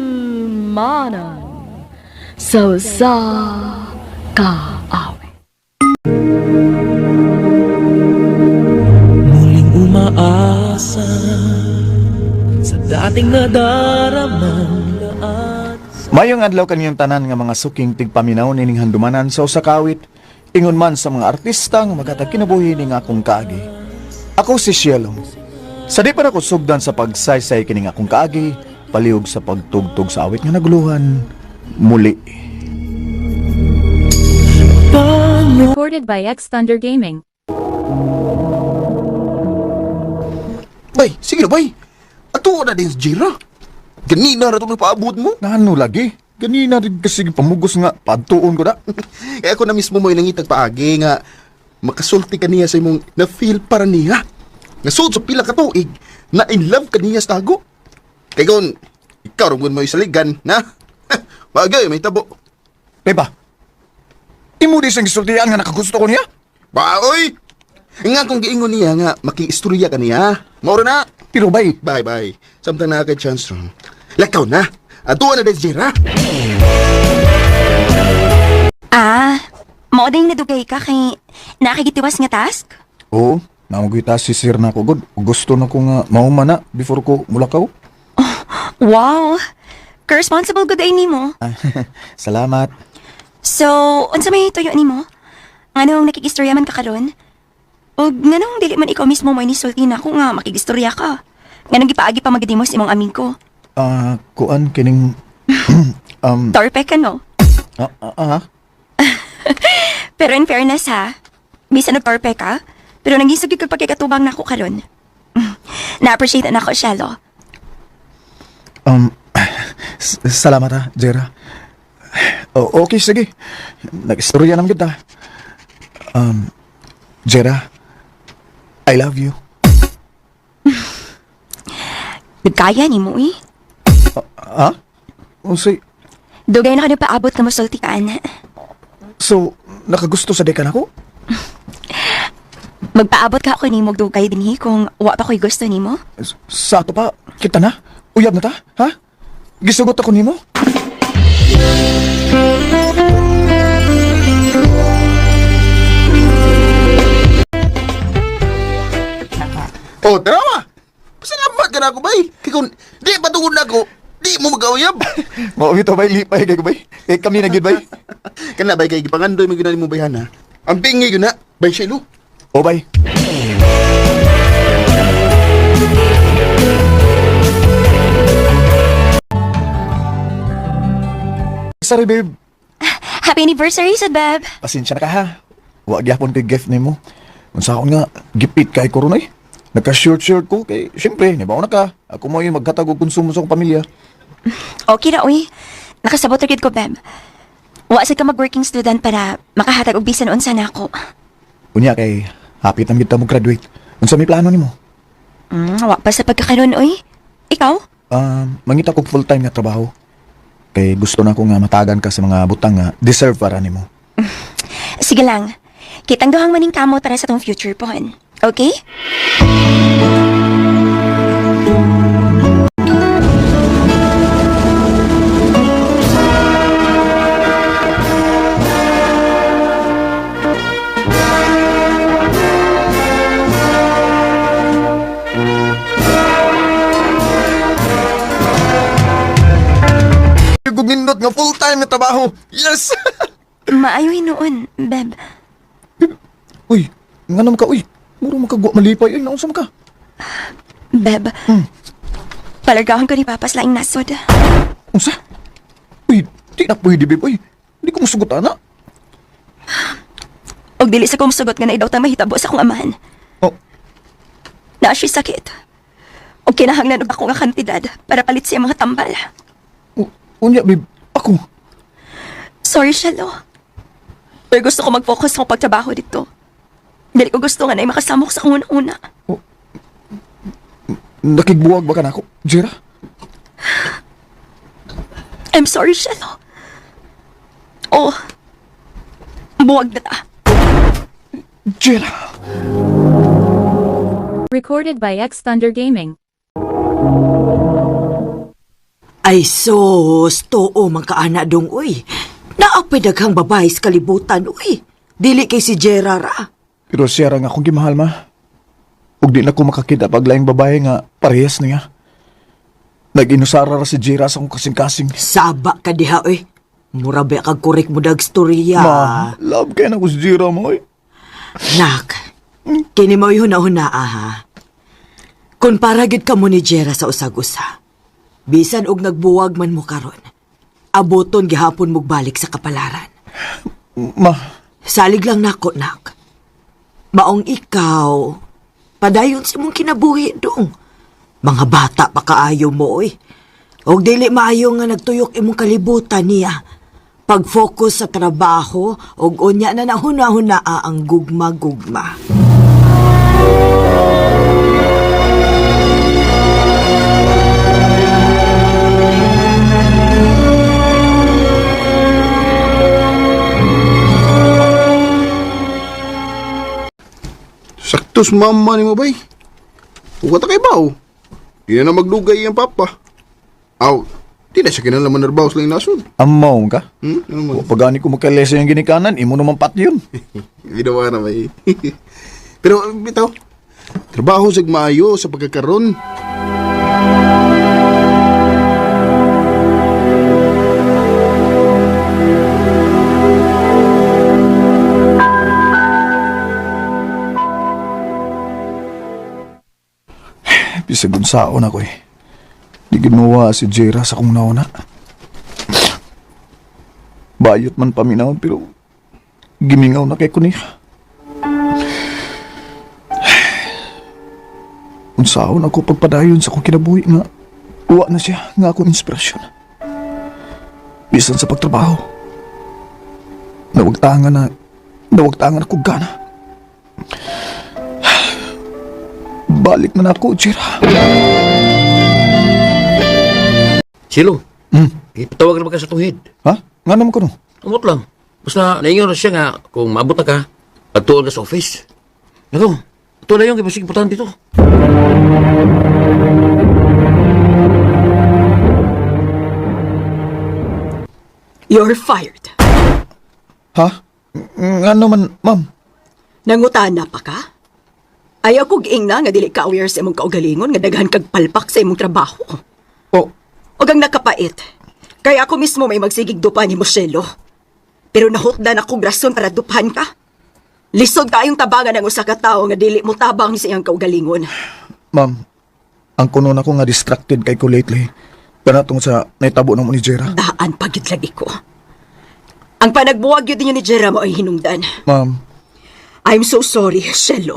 Handumanan sa usa ka awit. Muling umaasa sa dating nadaramang laan. Mayong adlaw kaniyang tanan nga mga suking tigpaminaw nining handumanan sa usa ka awit, ingon man sa mga artista nga magatag kinabuhi ning akong kaagi. Ako si Cielo. Sa di pa nako sugdan sa pagsaysay kining akong kaagi, palihog sa pagtugtog sa awit nga naguluhan muli. Recorded by X Thunder Gaming. Bay, sige na bay. Ato na din si Jira. Ganina ra itong napaabot mo. Nano lagi? Ganina rin kasi pamugos nga padtuon ko da. Kaya ako na mismo mo nangitag paagi nga makasulti ka niya sa imong na-feel para niya. Nasud sa pila ka tuig na in love ka niya sa tago. Kay kon ikaw ron mo isaligan na. Bagay may tabo. Beba, imo di siyang gisultian nga nakagusto ko niya? Ba oy. Nga kung giingon niya nga makiistorya ka niya. Mauro na. Pero bay, Bye bye. Samtang naa kay chance ron. Lakaw na. Ato na din si Jira. Ah, mao ding nadugay ka kay nakikitiwas nga task? Oo, namugita si sir na ko god. Gusto na ko nga mauma na before ko mulakaw. Wow! Ka-responsible good ay nimo. Salamat. So, unsa may tuyo nimo? Nganong nakigistorya man ka karon? Og nganong dili man ikaw mismo mo nisulti na ako nga makigistorya ka? Nganong gipaagi pa magadimos imong amigo? Ah, kuan kining Torpe ka, no? ah, ah, ah. Pero in fairness ha, bisan og torpe ka, pero nangisog gyud kag pagkikatubang nako karon. Na-appreciate na ako, Shelo. Um salamat ha, Jera. Oh, okay, sige. Nag-istorya naman kita. Jera, I love you. Nagkaya nimo eh. Ah? Unsay? Dugay na ka paabot nga mosulti ka, ana. So, nakagusto sa dekan ako? Magpaabot ka ako nimo og dugay dinhi kung wa pa ko'y gusto nimo. Sa ato pa, kita na. Uyab na ta, ha? Gisugot ako nimo? Oh, tara ma. Pasalamat ka na ako, bay. Kay kung di patungod na ako, di mo magauyab. Mao bitaw bay, lipay kay ko bay. Eh kami na gyud bay. Kana bay kay gipangandoy mo gyud mo bayhana. Ang bingi gyud na, bay Shelo. O bay. Sorry babe, Happy anniversary, sad beb. pasensya na ka ha. Wa gyapon kay gift nimo. Unsa akon nga gipit kay ko ron ay. Nagka-shirt-shirt ko kay syempre nibaw na ka. Ako mo yung maghatag og konsumo sa akong pamilya. Okay ra uy. Nakasabot ra gyud ko, beb. Wa sad ka mag-working student para makahatag og bisan unsa nako. Unya kay hapit na gyud ta mo graduate. Unsa may plano nimo? Wa pa sa pagkakaroon uy. Ikaw? Mangita kog full-time nga trabaho. Kay gusto na ko nga matagan ka sa mga butang nga deserve para nimo. Sige lang. Kitang duhang maning kamo para sa tong future pohon. Okay? Gumindot nga full-time nga trabaho. Yes. Maayo hinuon, beb. Uy, ngano man ka uy? Muro man ka gwa malipay ay naunsa man ka? Beb. Palargahon ko ni Papa sa laing nasod. Unsa? Uy, di na pwede babe uy. Di ko musugot ana. Og dili sa kong sugot nga naidaw ta mahitabo sa akong amahan. Oh, Naa siya sakit. Og kinahanglan og ako nga kantidad para palit siya mga tambal. Unya babe, ako. Sorry, Shelo. Pero gusto ko mag-focus sa akong pagtrabaho dito. Dili ko gusto nga na makasama ko sa akong una-una. Nakigbuwag ba ka nako, Jera? I'm sorry, Shelo. Oh, buwag na ta. Jera. Recorded by X Thunder Gaming. Ay sos, tuo man kaana dong uy. Naapay daghang babae sa kalibutan uy. Dili kay si Gerard ah. Pero siya ra nga akong gimahal, ma. Ug di na ko makakita pag laing babae nga parehas niya. Nag-inusara ra si Jira sa akong kasing-kasing. Saba ka diha uy. Mura ba kag korek mo dag storya. Ma, love kay na ko si Jira mo, oy. Nak, kini mo huna-huna ha. Kung para gyud ka mo ni Jera sa usag-usa, bisan og nagbuwag man mo karon, aboton gihapon mo balik sa kapalaran. Ma, Salig lang nako, nak. Maong ikaw, padayon sa imong kinabuhi dong. Mga bata pa kaayo mo, oy. Og dili maayo nga nagtuyok imong kalibutan niya. Pag-focus sa trabaho, og unya na nahuna-huna ang gugma-gugma. Saktos mama ni mo bay. Huwag ta kay baw. Di na na maglugay ang papa. Aw, di na siya kinalaman narbaw sa lang nasod. amaw ka? Ano man? Wa pa gani ko makalesa yung ginikanan, imo naman pat yun. Ginawa na bay. Pero bitaw, trabaho sa maayo sa pagkakaroon. Bisag unsaon ako eh. Di ginawa si Jera sa akong nauna. Bayot man paminaw pero gimingaw na kay ko niya. Unsaon ako pagpadayon sa akong kinabuhi nga uwa na siya nga akong inspirasyon. Bisan sa pagtrabaho. Nawagtangan na nawagtangan ako gana. Balik man ako, Jera. Silo. Ipatawag na ba ka sa tuhid? Ha? Nga naman ko no? Amot lang. Basta naingon na siya nga kung maabot na ka, pagtuon ka sa office. Nako, ito na yung ibasig importante ito. You're fired. Ha? Nga naman, ma'am. Nangutana pa ka? Ayaw kog ingna nga dili ka aware sa imong kaugalingon nga daghan kag palpak sa imong trabaho. Oh, Og ang nakapait. Kaya ako mismo may magsigig dupa ni Moshelo. Pero nahutdan akong rason para dupahan ka. Lisod kayong tabangan ang usa ka tawo nga dili mo tabang sa iyang kaugalingon. ma'am. Ang kuno na ko nga distracted kay ko lately. Kana tungod sa naitabo ng ni Jera. Daan pagid lagi ko. Ang panagbuwag yun ninyo ni Jera mo ay hinungdan. Ma'am, I'm so sorry, Shelo.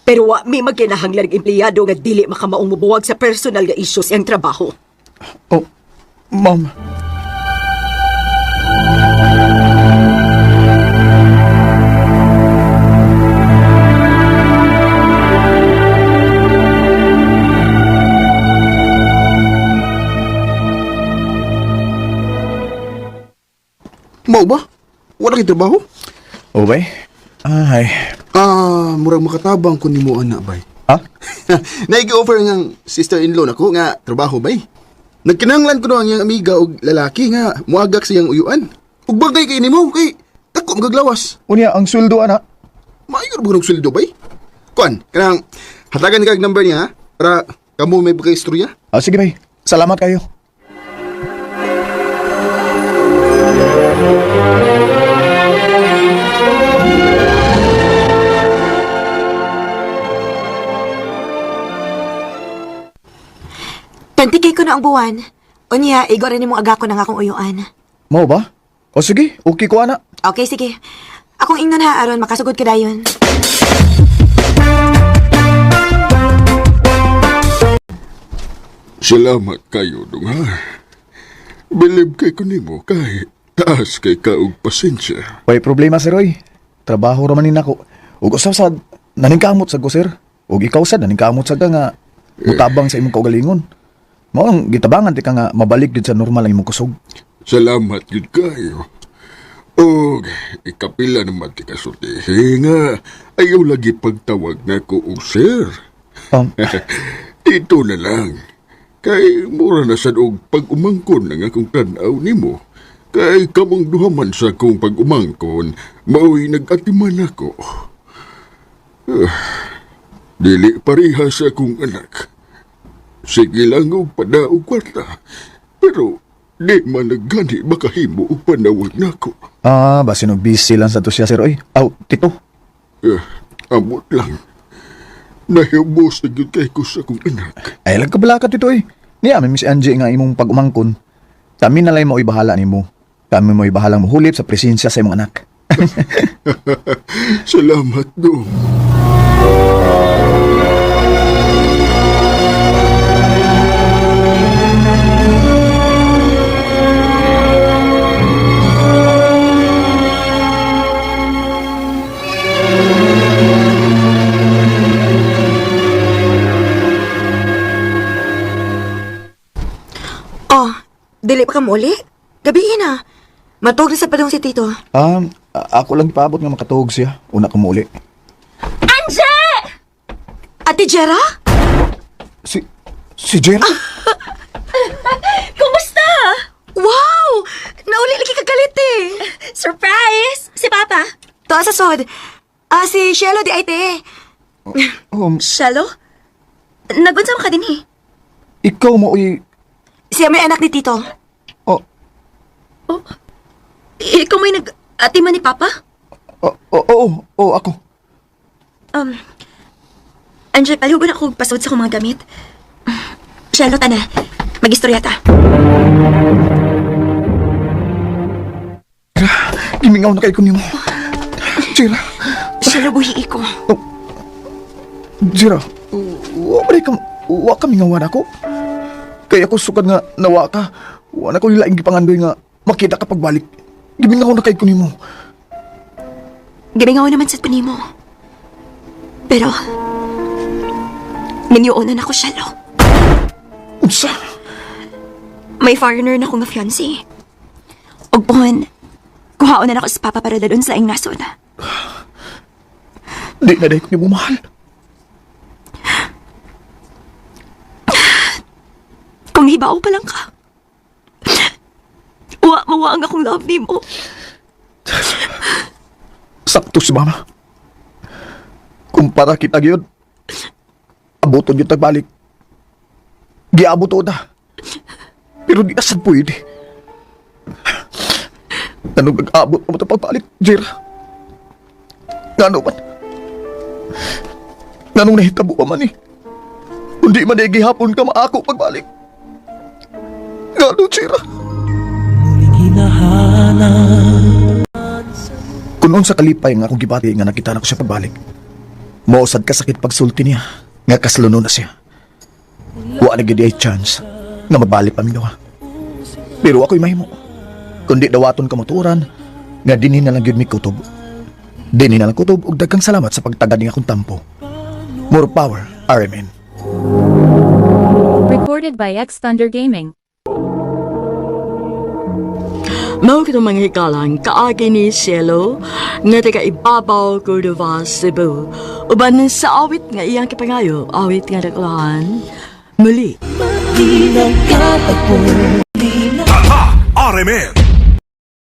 Pero wa mi magkinahanglan og empleyado nga dili makamaong mobuwag sa personal nga issues iyang trabaho. oh, ma'am. Mao ba? Wala kay trabaho? Oh, bay. Ay. Ah, murag makatabang ko nimo ana bay. Ha? Naigi-offer ng sister-in-law nako nga trabaho bay. Nagkinahanglan ko no ang iyang amiga og lalaki nga muagak sa iyang uyuan. Ug bagay kay nimo kay dako magaglawas. Unya, ang sweldo, ana. Maayo ra ba og sweldo bay? Kuan, kanang hatagan kag number niya ha, para kamo may pagka-istorya. Ah, sige, bay. Salamat kayo. Tantikay ko na ang buwan. Unya, igo rin nimong agako ng akong uyuan. Mao ba? O sige, okay ko, ana. Okay, sige. Akong ingnon ha, aron makasugod ka dayon. Salamat kayo dong ha. Bilib kay ko nimo kay taas kay ka og pasensya. Way problema, sir, oy. Trabaho ra man ni nako. Ug usaw sad, naningkamot sad ko, sir. Ug ikaw sad, naningkamot sad ka nga mutabang sa imong kaugalingon. Mao ang gitabangan ti ka nga mabalik gid sa normal ang imong kusog. Salamat gyud kayo. Og ikapila naman ti kasultihi nga ayaw lagi pagtawag nako og sir. Dito na lang. Kay mura na sad og pag-umangkon ang akong tan-aw nimo. Kay kamong duha man sa akong pag-umangkon, mao'y nag-atiman ako. Dili pareha sa akong anak. Sige lang og padaog kwarta. Pero di man naggani makahimo og panawag nako. Ah, basin og busy lang sa to siya, sir. Oy, aw, tito. Eh, amot lang. Nahibos na gyud kay ko sa akong anak. Ay, lang kabala ka, tito, oy. Niya, may Miss Angie nga imong pag-umangkon. Kami na lang mo'y bahala nimo. Kami mo'y bahalang muhulip sa presensya sa imong anak. Salamat, dong. Oh, dili pa ka muli? Gabihin na. Matug na sa padong si Tito. Ah, ako lang ipaabot nga makatuog siya. Una ko muuli. Anje! Ate Jera? Si Jera? Kumusta? Wow! Nauli lagi kagalit eh. Surprise! Si Papa. Tuwa sa sod. Ah, si Shelo di ay te. Shelo? Nagunsa mo ka din eh. Ikaw mo, oy. Siya may anak ni Tito. Oh, Oh, ikaw may nag-atiman ni Papa? oh, oh, oh, oh, ako. Anje, palihugon ako og pasod sa akong mga gamit. Shelo, tana. Mag-istorya ta. Gimingaw na kay ko nimo. Jera, Shelo, buhi ko. Jera, wa ba ka, wa ka mingawan ako? Kaya ako sukad nga nawa ka. Wa na ko laing gipangandoy nga makita ka pagbalik. Gimingaw na kay ko nimo. Gimingaw naman sa panimo. Pero, minyoon na ako, Shelo. Unsa? May foreigner na akong nga fiancé. Og buwan, kuhaon na ako sa papa para dalon sa ing nasod. Di na dahil ko nimo mahal. Kung hibaw pa lang ka, wa mawa ang akong love nimo. Sakto si mama. Kumpara kita gyud. Abuton gyud tagbalik. Giabot ta. Pero di na sad pwede. Tanong nag-abot mo ta pagbalik, Jera. Ngano man? Nganong nahitabo pa man eh. Kundi man eh, gihapon ka maako pagbalik. Ngano, Jera? Muling hinahanap. Kung sa kalipay nga akong gibati nga nakita na ko siya pagbalik. Mausad ka sakit pagsulti niya, nga kasluno na siya. Wa na gid ay chance nga mabalik pa mi duha. Pero ako'y mahimo. Kundi dawaton kamaturan nga dinhi na lang gyud mi kutob. Dinhi na lang kutob ug daghang salamat sa pagtagad ning akong tampo. More power, RMN. Recorded by X Thunder Gaming. Mao kitong mga hikalang kaagi ni Cielo nga taga Ibabaw, Cordova, Cebu. Uban sa awit nga iyang kipangayo, awit nga dakulahan. Muli. Di nagkatagpo. RMN.